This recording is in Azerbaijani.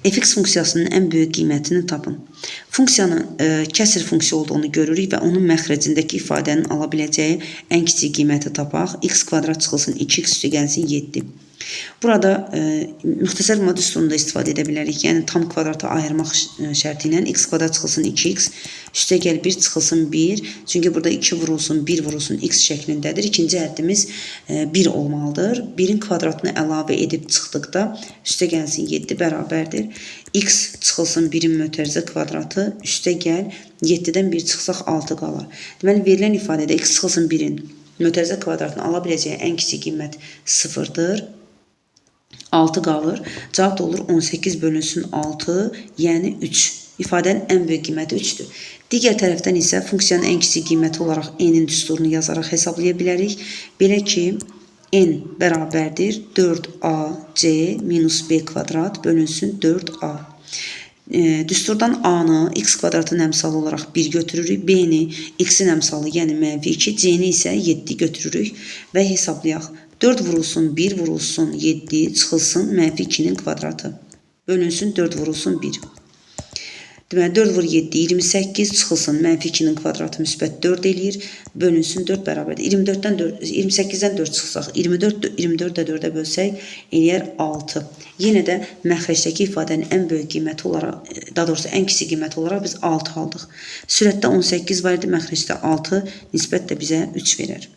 Fx funksiyasının ən böyük qiymətini tapın. Funksiyanın kəsir funksiya olduğunu görürük və onun məxrəcindəki ifadənin ala biləcəyi ən kiçik qiyməti tapaq. X kvadrat çıxılsın 2x üstə gəlsin 7. Burada müxtəsər vurma düsturunu da istifadə edə bilərik. Yəni tam kvadrata ayırmaq şərti ilə x kvadrat çıxılsın 2x, üstə gəl 1 çıxılsın 1. Çünki burada 2 vurulsun 1 vurulsun x şəklindədir. İkinci həddimiz 1 olmalıdır. 1-in kvadratını əlavə edib çıxdıqda üstə gəlsin 7 bərabərdir. X çıxılsın 1-in mötərizə kvadratı, üstə gəl 7-dən 1 çıxsaq 6 qalar. Deməli, verilən ifadədə x çıxılsın 1-in mötərizə kvadratını ala biləcəyi ən kiçik qiymət 0-dır. 6 qalır. Cavab da olur 18 bölünsün 6, yəni 3. İfadənin ən böyük qiyməti 3-dür. Digər tərəfdən isə funksiyanın ən kiçik qiyməti olaraq n-in düsturunu yazaraq hesablaya bilərik. Belə ki, n bərabərdir 4ac minus b kvadrat bölünsün 4a. Düsturdan a-nı x kvadratın əmsalı olaraq 1 götürürük, b-ni x-in əmsalı, yəni mənfi 2, c-ni isə 7 götürürük və hesablayaq. 4 vurulsun 1 vurulsun 7 çıxılsın mənfi 2-nin kvadratı. Bölünsün 4 vurulsun 1. Deməli 4 vur 7 28 çıxılsın mənfi 2-nin kvadratı müsbət 4 eləyir. Bölünsün 4 bərabərdir. 24-dən 4, 28-dən 4 çıxsaq 24 24 də 4-ə bölsək eləyər 6. Yenə də məxrəcdəki ifadənin ən böyük qiyməti olaraq, daha doğrusu ən kiçik qiyməti olaraq biz 6 aldıq. Sürətdə 18 var idi, məxrəcdə 6, nisbət də bizə 3 verər.